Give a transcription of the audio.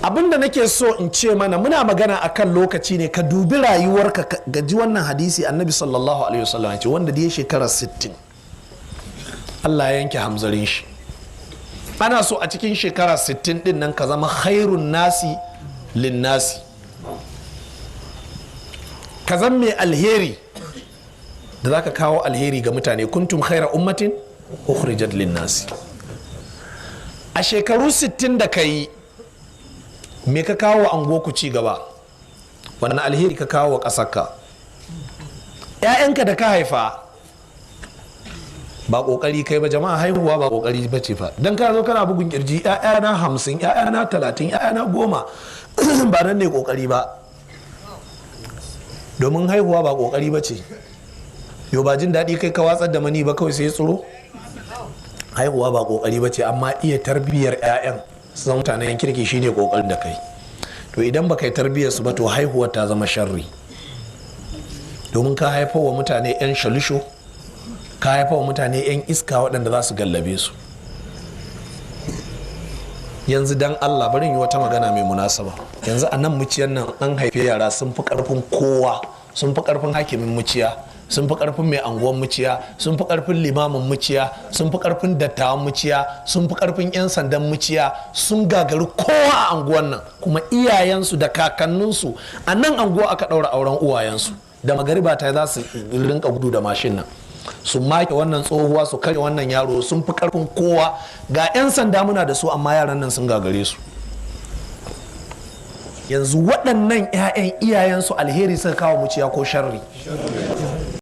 Abinda nake so in ce mana, muna magana akan lokaci ne. Ka dubi rayuwarka, ka gaji wannan hadisi. Annabi sallallahu alaihi wasallam ya ce wanda da ya shekara 60, Allah ya yanke hamzarin shi. Ana so a cikin shekara 60 din nan ka zama khairun nasi linnasi, ka zama mai alheri da za ka kawo alheri ga mutane. Kuntum khaira ummatin ukhrijat linnasi. A shekaru 60 da ka yi, me ka kawo ango ku ci gaba? Wannan alheri ka kawo wa ƙasarka? 'Ya'yanka da ka haifa, ba kokari kai ba. Jama'a, haihuwa ba kokari ba ce fa. Dan ka zo kana bugun kirji, 'ya'yana 50, 'ya'yana 30, 'ya'yana 10, ba nan ne kokari ba, domin haihuwa ba kokari ba ce. Yau ba jin daɗi kai ka watsar da mani ba, kawai sai tsiro. Haihuwa ba kokari ba ce, amma iya tarbiyyar 'ya'yan su zama mutanen kirki shine kokarin da kai. To idan ba kai tarbiyyar su ba, to haihuwar ta zama sharri, domin ka haifar wa mutane 'yan shalisho, ka haifar wa mutane 'yan iska waɗanda za su gallabe su. Yanzu dan Allah, bari yi wata magana mai munasaba. Yanzu a nan Muciyan nan an haife yara sun fi karfin kowa, sun fi karfin hakimin Muciya, sun fi karfin mai anguwan Muciya, sun fi karfin limamin Muciya, sun fi karfin dattawan Muciya, sun fi karfin 'yan sandan Muciya, sun gagari kowa a anguwan nan. Kuma iyayensu da kakanninsu a nan anguwa aka ɗaura auren uwayensu. Da magariba ta za su rinka gudu da mashin nan, su make wannan tsohuwa, su kare wannan yaro. Sun fi karfin kowa. Ga 'yan sanda muna da su, amma yaran nan sun gagare su. Yanzu waɗannan 'ya'yan, iyayensu alheri suka kawo Muciya ko sharri?